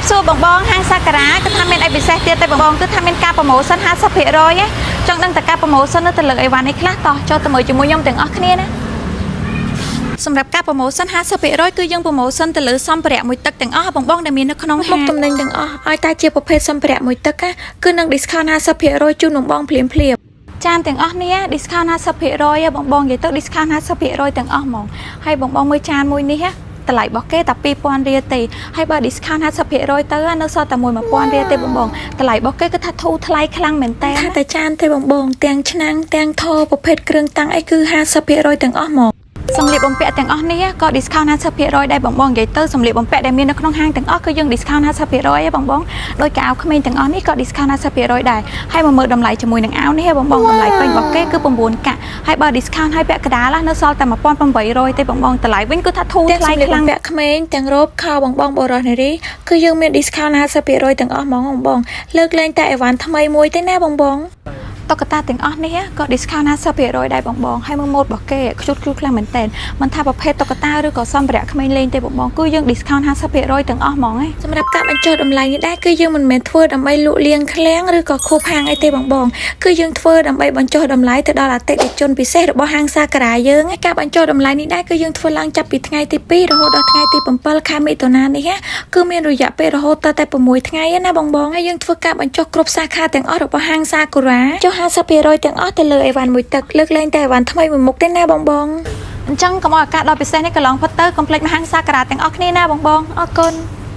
បសួរបងបងហាងសាការ៉ាគឺថាមានអីពិសេសទៀតទេបងបងគឺថាមានការ promotion 50%ណាចង់ដឹងតើការ promotion នៅទៅលើអីវ៉ាន់នេះខ្លះតោះចូលទៅមើលជាមួយខ្ញុំទាំងអស់គ្នាណា។សម្រាប់ការ promotion 50%គឺយើង promotion ទៅលើសម្ភារៈមួយទឹកទាំងអស់បងបងដែលមាននៅក្នុង មុខទំនិញទាំងអស់ឲ្យតែជាប្រភេទសម្ភារៈមួយទឹកណាគឺនឹង discount 50%ជូនបងបងភ្លាមភ្លាមៗ ចានទាំងអស់នេះ discount 50%ហ៎បងបងនិយាយទៅ discount 50%ទាំងអស់ហ្មងហើយបងបងមើលចានមួយនេះហ៎តម្លៃរបស់គេតែ2000រៀលទេហើយបើ discount 50%ទៅនៅសល់តែ1000រៀលទេបងបងតម្លៃរបស់គេគឺថាធូរថ្លៃខ្លាំងមែនតើ ថាតែចានទេបងបងទាំងឆ្នាំងទាំងថប្រភេទគ្រឿងតាំងអីគឺ50%ទាំងអស់ហ្មង សម្លៀកបំពាក់ទាំងអស់នេះក៏ discount 50%ដែរបងបងនិយាយទៅសម្លៀកបំពាក់ដែលមាននៅក្នុងហាងទាំងអស់គឺយើង discount 50%ឯងបងបងដោយខោអាវក្មេងទាំងអស់នេះក៏ discount 50%ដែរហើយមកមើលតម្លៃជាមួយនឹងអាវនេះបងបងតម្លៃពេញរបស់គេគឺ9កាក់ហើយបើ discount ឲ្យពាក់កណ្ដាលនៅសល់តែ1800ទេបងបងតម្លៃវិញគឺថាធូរ ទាំង ថ្លៃ សម្លៀក ខ្លាំង បំពាក់ក្មេងទាំងរ៉ូបខោបងបងបរោះនារីគឺយើងមាន discount 50%ទាំងអស់ហ្មងបងបងលើកលែងតែអីវ៉ាន់ថ្មីមួយទេណាបងបង តុក្កតាទាំងអស់នេះក៏ discount 50%ដែរបងបងហើយមើលម៉ូដរបស់គេខ្ជុតខ្ជុតខ្លាំងមែនតើមិនថាប្រភេទតុក្កតាឬក៏សម្ភារៈក្មេងលេងទេបងបងគឺយើង discount 50%ទាំងអស់ហ្មងឯង សម្រាប់ការបញ្ចុះតម្លៃនេះដែរគឺយើងមិនមែនធ្វើដើម្បីលក់លៀងឃ្លាំងឬក៏ខួបហាងអីទេបងបងគឺយើងធ្វើដើម្បីបញ្ចុះតម្លៃទៅដល់អតិថិជនពិសេសរបស់ហាងសាការ៉ាយើងហើយការបញ្ចុះតម្លៃនេះដែរគឺយើងធ្វើឡើងចាប់ពីថ្ងៃទី2រហូតដល់ថ្ងៃទី7ខែមិថុនានេះណាគឺមានរយៈពេលរហូតដល់តែ6ថ្ងៃណាបងបងហើយយើងធ្វើការបញ្ចុះគ្រប់សាខាទាំងអស់របស់ហាងសាការ៉ាចុះ50%ទាំងអស់ទៅលើអីវ៉ាន់មួយទឹកលើកលែងតែអីវ៉ាន់ថ្មីមួយមុខទេណាបងបង អញ្ចឹងកុំឲ្យឱកាសដ៏ពិសេសនេះកន្លងផុតទៅកុំភ្លេចមកហាងសាការ៉ាទាំងអស់គ្នាណាបងបងអរគុណ។